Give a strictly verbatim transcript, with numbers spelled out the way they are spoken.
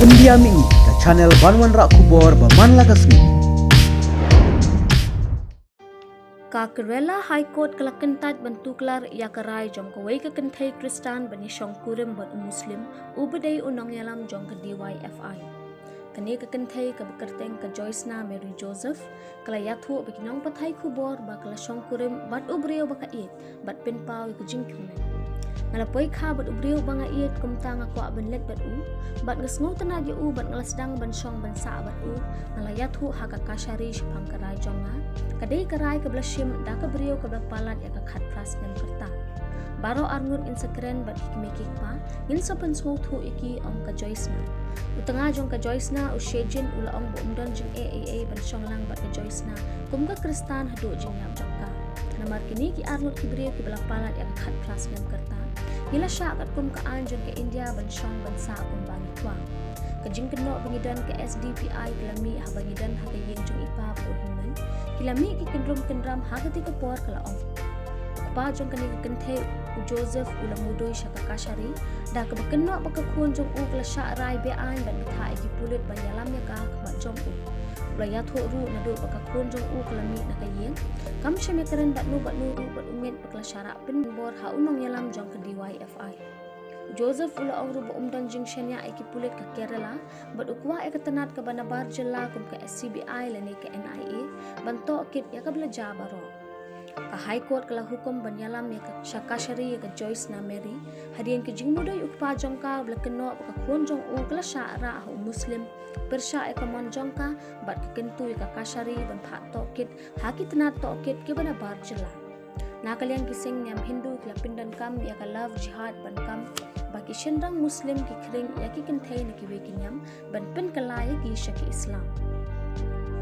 India Mihngi, ka channel ban wanrah khubor ba man la ka sngi. Ka Kerala High Court ka la kyntait ban tuklar ïa ka rai jong kawei ka kynthei Khristan ban ïashong kurim bad u Muslim uba dei u nongïalam jong ka D Y F I. Kane ka kynthei kaba kyrteng ka Joysna Mary Joseph ka la ïathuh bad ki nongpathai khubor ba ka la shong kurim bad u briew ba ka ïeit bad pynpaw ïa ka jingkyrmen. Nga la poi kha bad u briew ba nga ïeit, kumta nga kwah ban leit bad u, bad nga sngewtynnad ïa u bad nga la sdang ban shong ban sah bad u. Nga la ïathuh ha ka kashari shaphang ka rai jong nga. Ka dei ka rai kaba la shim da ka briew kaba la palat ïa ka khatphra snem ka rta. Baroh arngut ngin sa kren bad ki kmie ki kpa, ngin sa pynsngewthuh ïa ki, ong ka Joysna. U tnga jong ka Joysna, u Shejin, u la ong ba um don jingeh ei ei ban shong lang bad ka Joysna kum ka Khristan haduh jingïap jong ka. Namar kine ki arngut ki briew kiba la palat ïa ka khatphra snem ka rta, ngi la shah katkum ka aiñ jong ka India ban shong ban sah kumba ngi kwah. Ka jingkynnoh ba ngi don ka S D P I ka la mih haba ngi don ha ka ïing jong i pa bad u hynmen. Ki la mih ki kyndrum kyndram ha katei ka por, ka la ong. U kpa jong kane ka kynthei, u Joseph, u la mudui sha ka kashari da kaba kynnoh ba ka khun jong u ka la shah rai be-aiñ bad bthah ïa ki pulit ban ïalam ïa ka ha khmat jong u. U la ïathuh ruh naduh ba ka khun jong u ka la mih na ka ïing, kam shym ïakren bad no bad no ruh bad u ngeit ba ka la shah rah pynbor ha u nongïalam jong ka D Y F I. U Joseph u la ong ruh ba um don jingshaniah ïa ki pulit ka Kerala bad u kwah ïa ka tnat kaba nabar jylla kum ka S C B I lane ka N I A ban tohkit ïa kaba la jia baroh. Ka High Court ka la hukum ban ïalam ïa ka sha kashari ïa ka Joysna Mary hadien ka jingmudui u kpa jong ka ba la kynnoh ba ka khun jong u ka la shah rah ha u Muslim, pyrshah ïa ka mon jong ka bad ka kyntu ïa ka kashari ban phah tohkit ha ki tnat tohkit kiba nabar jylla. Na ka liang ki seng niam Hindu ki la pyndonkam ïa ka love jihad ban kam ba ki shynrang Muslim ki khring ïa ki kynthei na kiwei ki niam ban pynkylla ïa ki sha ki Islam.